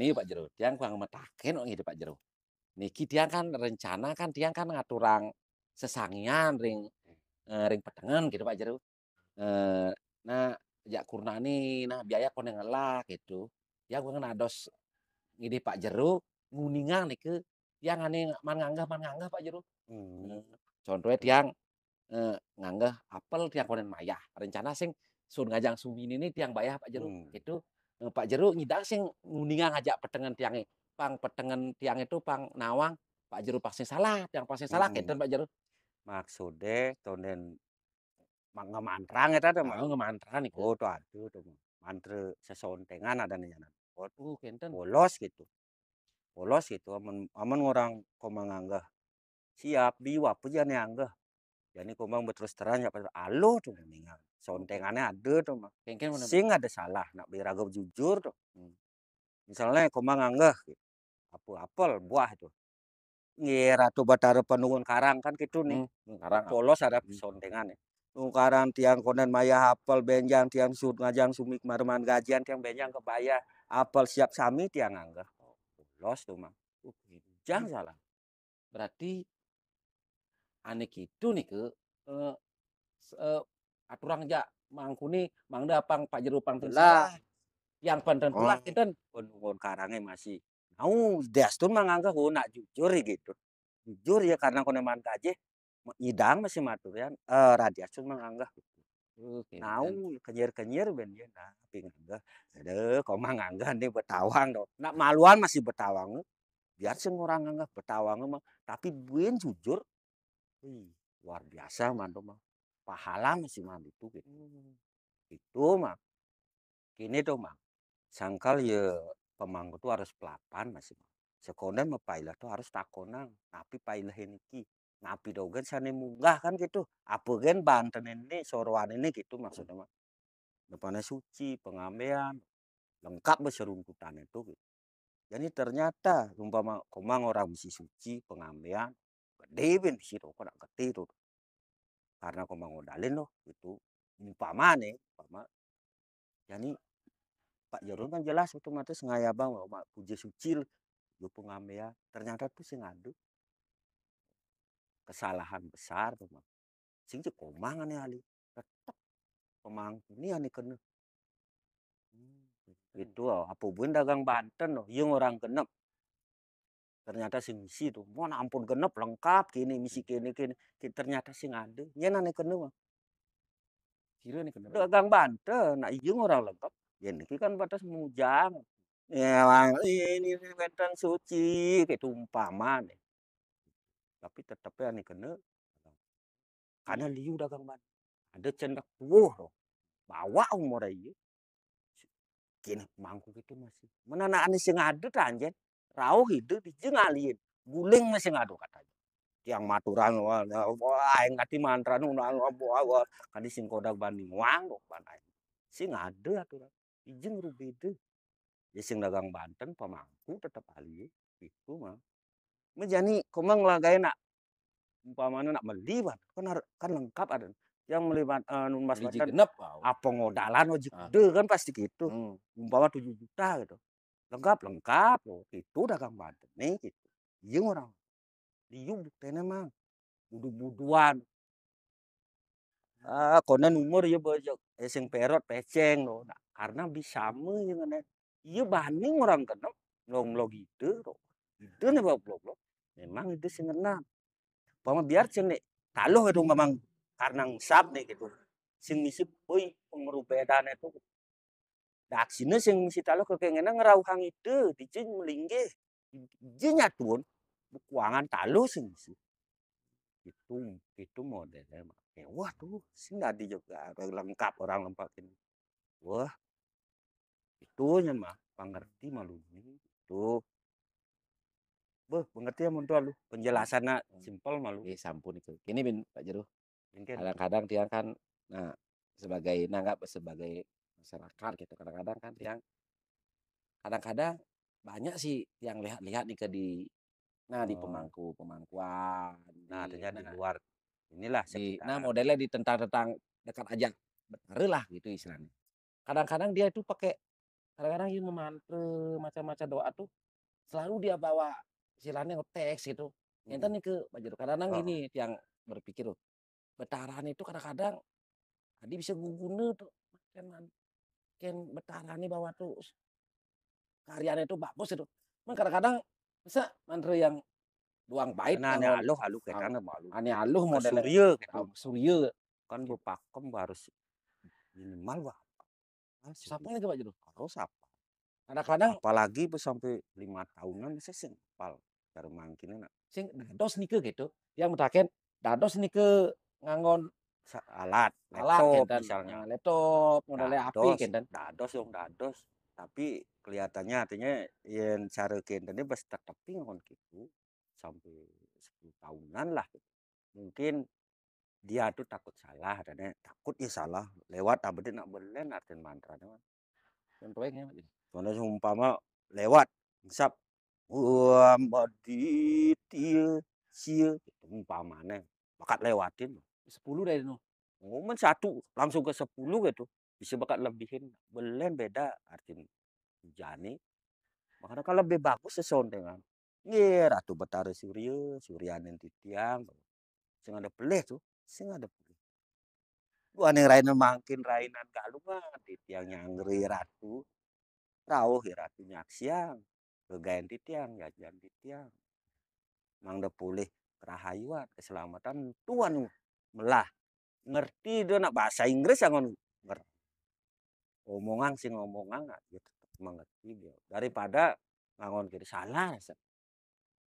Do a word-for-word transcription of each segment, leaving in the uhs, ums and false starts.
Ini Pak Jero, tiang kuang mataken kok ngene Pak Jero. Niki tiang kan rencana kan tiang kan ngaturang sesangian ring, eee, ring petengen gitu Pak Jero. Eee, nah, jak kurnane, nah biaya kono ngelah gitu. Tiang kuang nados ngidih Pak Jero, nguningang niki tiang ane man nganggeh, man nganggeh Pak Jero. Eee, contohnya tiang, eee, nganggeh apel tiang konen mayah, rencana sing sun ngajang sumini ni tiang bayah Pak Jero, gitu. Eee, Pak Jero nyidang sing nguningang ajak petengen tiange, pang petengen tiange tu pang nawang, Pak Jero pang sing salah, tiang pang sing salah, kenten Pak Jero. Maksude tonden ma-, ngemantrang eta teh, Mah. Oh, ngemantrang itu. Oh, tu ada tu, mantra sesontengan ada nih, oh, kenten. Polos gitu. Polos gitu, amun, amun orang koma nganggeh siap, liu apa jane anggeh. Jani koma beterus terang, ya, aluh tu mendingan. Sontengannya ada tu mah. Kengken mana sing ada salah, nak beraga jujur tu. Misalnya koma nganggeh gitu. Apa apel, buah tu. Nggih, Ratu Batara Panunggun Karang kan gitu nih. Hmm, Karang. Polos ada sontengan ya. Nungkarang tiang konen mayah apel benjang tiang sud ngajang sumik mareman gajian tiang benjang kebaya apel siap sami tiang nganggeh. Polos tu mah. Uh, jang salah. Berarti ane gitu nih ke, eee, s-, eee, aturang jak mangkuni mangda apang Pak Jero pang ten salah. Yang pang ten pulah kenten. Panunggun Karangnya masih Nau, Diastun manganggah, oh, nak jujur ya gitu. Jujur ya, karena koneman gajih, nyidang masih maturian, eh, Radiastun manganggah gitu. Oke, nau, kenyir-kenyir ben dia, nah, tapi nganggah. Aduh, kok manganggah nih betawang dong. Nak maluan masih betawang. Biar sing orang nganggah betawang mah. Tapi buin jujur, wih, luar biasa mantu mah. Pahala masih mantu gitu. Itu mah. Kini tuh, Mang, sangkal ya pemangku tuh harus pelapan masih, Mang. Sekonden mah pailah tuh harus takonang, napi pailah ini ki, napi dogen sane munggah kan gitu. Apa gen banten ini, soroan ini gitu maksudnya, Mang. Depannya suci, pengambean, lengkap beserungkutan itu gitu. Jadi ternyata umpama komang orang mesti suci, pengambean, gede ben bisi rokok nak gede tuh. Karena komang modalin loh gitu. Umpama nih, umpama. Jadi Pak Jarun kan jelas otomatis ngayabang bahwa puji suci yo pengambean. Ternyata tuh sing ada kesalahan besar tuh, Mang. Sing cek komang ane ahli. Tetep pemangku ini ane kena. Itu apa buin dagang banten loh, yang orang genep. Ternyata sing misi tuh, mau ampun genep lengkap kini misi kini kini. Ki-, ternyata sing ada. Yen ane kena, Mang. Kira nih kena. Dagang banten, nah iya orang lengkap. Ya niki kan batas mujang. Ya, Mang, ini, ini wenten suci, gitu umpama nih. Tapi tetepnya ane kena. Karena liu dagang banten. Ada cendak tuh, bawa umur aja. Kini mangku gitu masih. Mana anak ane sing ada tanjen. Rauh ide dijeng alien. Guling masih ngadu katanya. Tiang maturan, wah, wah, aing kati mantra nu, nah, wah, wah, wah. Kadi sing kodak banding wang kok banai. Sing ada aturan. Ijeng rubede. Ya sing dagang banten pemangku tetep alien. Itu mah. Mejani komang lah gaya nak umpamanya nak meli, Bang, kan har-, kan lengkap ada. Yang meli ban-, eh, nun mas beli banten genep, wow. Apa ngodalan wajib gede kan pasti gitu. Hmm. Umpama tujuh juta gitu. Lengkap, lengkap loh. Itu dagang banten nih gitu. Iya orang. Liu buktene, Mang. Budu-buduan. Ah, konen umur ya bojok. Eh, sing perot peceng loh. Nah, karena bisa me yang ngene. Iya banding orang kena long lo gitu loh. Itu nih blok blok. Memang itu sing ngena. Pama biar sini taluh itu memang karena ngesap nih gitu. Sing misi pui pengerubedan itu. Daksine sing misi taluh kekengena ngerauhang ide, dijin melinggih. Ije nyatuan, bekuangan taluh sing misi. Itu, itu modelnya, Mak. Ya, wah tuh, sing tadi juga lengkap orang lempakin. Wah, itunya mah, pengerti malu ini. Tuh. Beh, pengerti ya mun tuh lu. Penjelasannya simpel malu. Iya, sampun itu. Kini bin Pak Jero. Mungkin. Kadang-kadang tiang kan, nah, sebagai nanggap sebagai masyarakat gitu. Kadang-kadang kan tiang, kadang-kadang banyak sih yang lihat-lihat nih ke di, nah, di pemangku, pemangkuan, nah, di, artinya di nah, luar inilah di, nah, sekitar. Modelnya di tentang-tentang dekat aja, betara lah gitu istilahnya. Kadang-kadang dia itu pakai kadang-kadang ieu memantra macam-macam doa tuh selalu dia bawa istilahnya teks gitu. Enten Mm-mm. Nike Pak Jero. Kadang-kadang Heeh. Gini tiang berpikir tuh. Betara itu kadang-kadang tadi bisa guguna tuh. Kan kan betara ini bawa tuh karyanya itu bagus itu. Cuman kadang-kadang bisa mantra yang doang baik Karena ane lawan aluh alu kita malu. Ane aluh Ke model Surya gitu. Surya. Kan bepakam harus minimal wah. Ah, Siapa Surya. Lagi Pak Jero? Terus apa? Kadang-kadang Apalagi sampai lima tahunan saya sempal cara mangkin nak. Sing dados nike gitu. Yang mutaken dados nike nganggon Sa- alat, alat laptop kenten. Misalnya. Nah, laptop modalnya api Dados, kenten. Dados dong dados. Tapi kelihatannya artinya yang cara kenten ini bas tetepi ngon gitu sampai sepuluh tahunan lah. Mungkin dia tuh takut salah, adanya takut ya salah. Lewat abdi nak belen artinya mantranya. Contohnya gini, Pak Jero. Mana seumpama lewat, ngesap, "Om Aditya Sia," gitu, umpamanya, bakat lewatin. Sepuluh dari nu. Ngomong satu, langsung ke sepuluh gitu. Bisa bakat lebihin. Belen beda artinya. Jani. Makanya kalau lebih bagus sesondengan. Nggih, Ratu Betara Surya, Suryaning titiang. Sing ada pelih tuh, sing ada pelih. Dua ning rainan mangkin rainan Galungan, titiang nyanggrui Ratu. Rauh ya Ratu nyaksiang. Gegaen titiang, jajan titiang. Mangda pulih kerahayuan, keselamatan tuan melah. Ngerti dia nak bahasa Inggris yang ngerti. Omongan sing omongan, nah, dia tetap mengerti dia. Daripada ngangon kiri salah. Sa.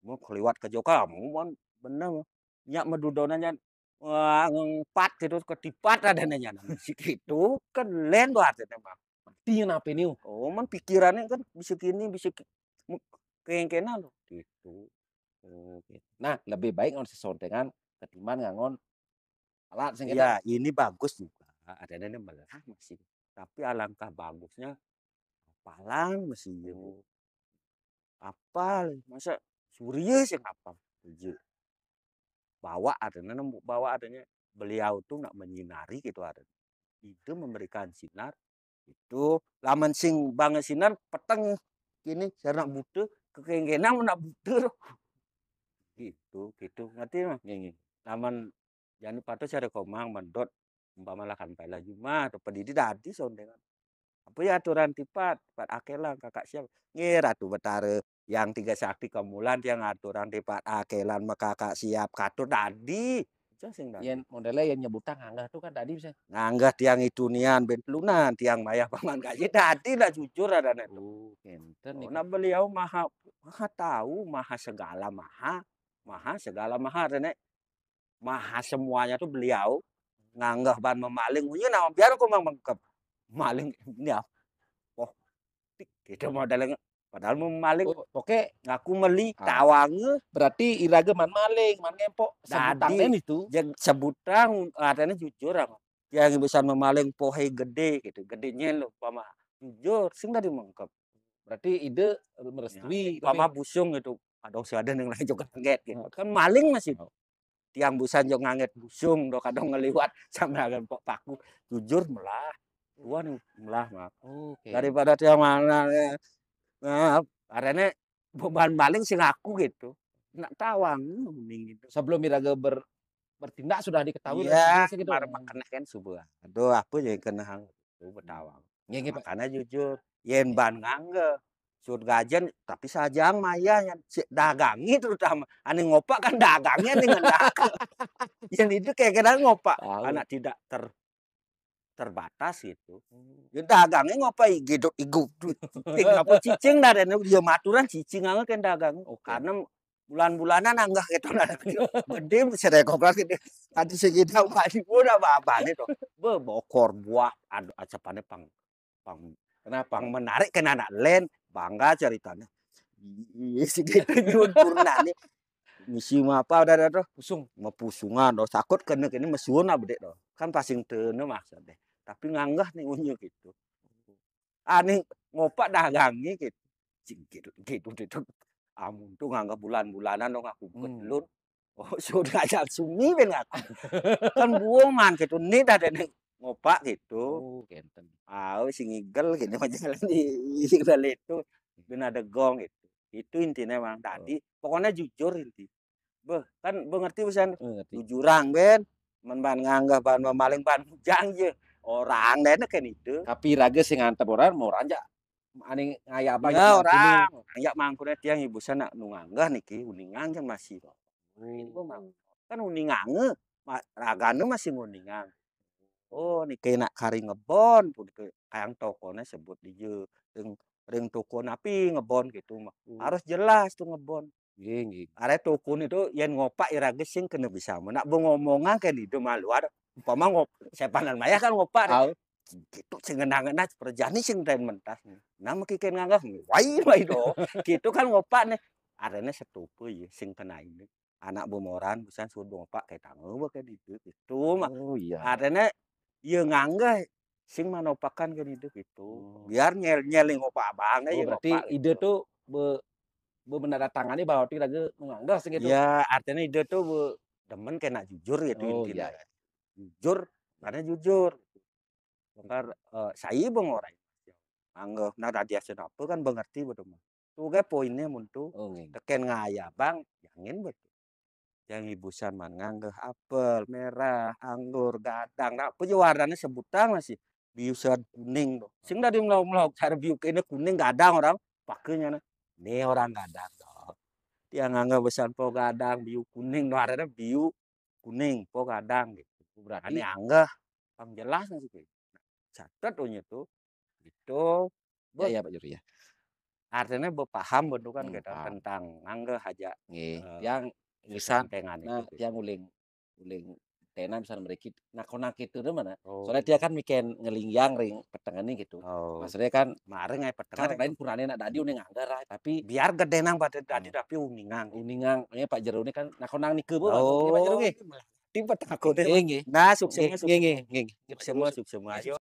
Mau keliwat ke joka, mau mon bener. Nyak medudonannya wah, ngempat gitu, ketipat ada nanya. Nah, si gitu, kan len tuh artinya mah. Artinya apa ini? Oh, man pikirannya kan bisa gini, bisa ki- mu- kengkenan loh. Gitu. Oh, gitu. Nah, lebih baik ngon sesondengan ketimbang ngangon alat sing Ya, ini bagus juga. Ada nanya melah masih. Tapi alangkah bagusnya apalan masih ya, Bu. Oh, Apal, masa Surya sing apal? Iya. Bawa ada nemu bawa adanya. Beliau tuh nak menyinari gitu ada. Itu memberikan sinar itu laman sing banget sinar peteng kini saya nak buta kekengkenan nak buta gitu gitu ngerti mah nggih, nggih. Laman jani patos ada komang mendot umpama lah kan pala jumah atau pedidi dadi sondengan apa ya aturan tipat tipat akelang kakak siap nggih Ratu Betara yang tiga sakti kemulan tiang aturan tipat akelan maka kakak siap katut dadi Aja sing dadi. Yen modele yen nyebutang nganggah tuh kan tadi bisa. Nganggah tiang itu nian ben pelunan tiang mayah paman kaji dadi lah jujur ada netu. Oh, kenten Oh, niku. Nah beliau maha maha tahu, maha segala maha, maha segala maha Rene. Maha semuanya tuh beliau nganggah ban memaling. Unya nama biar aku mang mengkep. Maling ini apa? Oh, tik, gitu modelnya. Padahal mau memaling Oh, oke. Ngaku meli Ah. Tawange Berarti iraga man maling, man ngempok. Sebutan Dadi. Ten itu. Yang sebutan artinya jujur apa? Yang bisa memaling pohe gede gitu. Gedenya lo pama jujur sing tadi mengkep. Berarti ide merestui. Pama busung gitu. Kadang si ada yang lain juga kaget gitu. Kan maling masih. Tiang busan juga nganget busung do kadang ngeliwat sampai agak pok paku. Jujur melah. Tuan melah mah. Oke. Daripada tiang mana ya. Nah, karena beban maling sing aku gitu. Nak tawang mending gitu. Sebelum iraga ber, bertindak sudah diketahui Iya, gitu. Kemarin makan kan subuh. Aduh, apa yang kena hang itu betawang. Nggih, nggih, Pak. Makanya jujur, yen ban ngangge. Sud gajen tapi sajang maya yang si dagangi terutama. Ane ngopak kan dagangi ane ngendak. Yang itu kayak kena ngopak. Tahu. Anak tidak ter terbatas gitu. Ya dagangi ngopak igidut igup. Ting apa cicing dah dan dia maturan cicing angge kan dagang. Oke. Karena bulan-bulanan anggah gitu nah. Gede serekop lah gede. Tadi segitu masih udah apa-apa nih tuh. Be bokor buah aduh acapane pang pang Kenapa? pang menarik kena anak len bangga ceritanya. Iya sih gitu nyuwun purna nih. Misi apa udah ada tuh. Usung. Mepusungan tuh takut kena kena mesuun abdek tuh. Kan pasing tene maksudnya. Tapi nganggah nih unyu gitu. Aneh ngopak dagangi gitu. Cing gitu gitu gitu. Amun tuh nganggah bulan-bulanan dong aku Hmm. belum. Oh, sudah ajak sumi ben aku. Kan buongan gitu. Ini dah ada nih. ngopak gitu. Oh, kenten. Au, sing igel gini mah jalan di, di balik itu. Ben ada gong gitu. Itu intinya, Mang. Tadi pokoknya jujur inti. Beh, kan beh ngerti pisan. Ngerti. Jujurang, Ben. Men ban nganggah ban memaling ban bujang je. Orang deh kan itu. Tapi raga sing ngantep orang mau orang ja ane ngayabang ya, orang. Orang ya mangkuna tiang ibu sana nu nganggah niki uningan kan masih. Ini gua mang. Kan uningange, ma-, ragane masih nguningang. Oh, niki nak kari ngebon pun ke kayang tokone sebut di je. Ring, ring toko napi ngebon gitu mah. Harus jelas tuh ngebon. Nggih, nggih. Are tokone itu yen ngopak ira gesing kena bisa mah. Nak be ngomongan kan itu malu ada. Umpama ngop-, sepanan maya kan ngopak. Au. Gitu sing ngena-ngena perjani sing ten mentas. Nah, meki ken nganggah, wai, wai do. Gitu kan ngopak nih. Arene setupu ya sing kena ini. Anak bemoran pisan suruh ngopak kayak tangan kayak itu. Itu mah. Oh iya. Arene ya nganggah sing manopakan kan itu gitu. Biar nyel-nyel ngopak abang. Oh, ya berarti ngopak ide gitu. Tuh be-, be menandatangani bahwa tidak nganggah sing gitu. Ya, artinya ide tuh be-, demen kena jujur gitu. Oh, intinya. Iya. Jujur, karena jujur. Bongkar, eh, saya bengorang. Anggap nah tadi hasil apa kan mengerti betul mah. Tuh ge poinnya mun tuh. Oh, nggih. Teken ngaya bang, jangan betul. Yang ibusan man nganggeh apel, merah, anggur, gadang. Nah, apa je warnanya sebutan masih. Biusan kuning tuh. Sing dari melau-melau cara biu kene kuning gadang orang pakainya nah. Ini orang gadang tuh. Dia nganggeh besan po gadang, biu kuning tuh, artinya biu kuning po gadang gitu. Berarti ane anggeh pang jelas sih. Catet ohnya tuh. Gitu. Ya, ya, Pak Juri, ya. Artinya bepaham bentuk kan kita paham. Tentang nganggeh aja. Nggih, eh, yang misan, nah, itu. Yang uling, uling tena misan mereka, nah, konak itu tuh mana? Oh. Soalnya dia kan miken ngelingyang ring petengan nih gitu. Oh. Maksudnya kan, kemarin ngai petengan kan lain kurangnya nak dadi uning nganggeh, tapi biar gede nang pada dadi tapi uningang. Uningang, ya Pak Jero ini kan, nah, konang nike, Bu, oh, Pak Jero nggih. Tim petengah kode. Nggih, nggih. Nah, sukses, nggih, sukses. Nggih, nggih, nggih. Sukses semua, sukses semua. Ayo.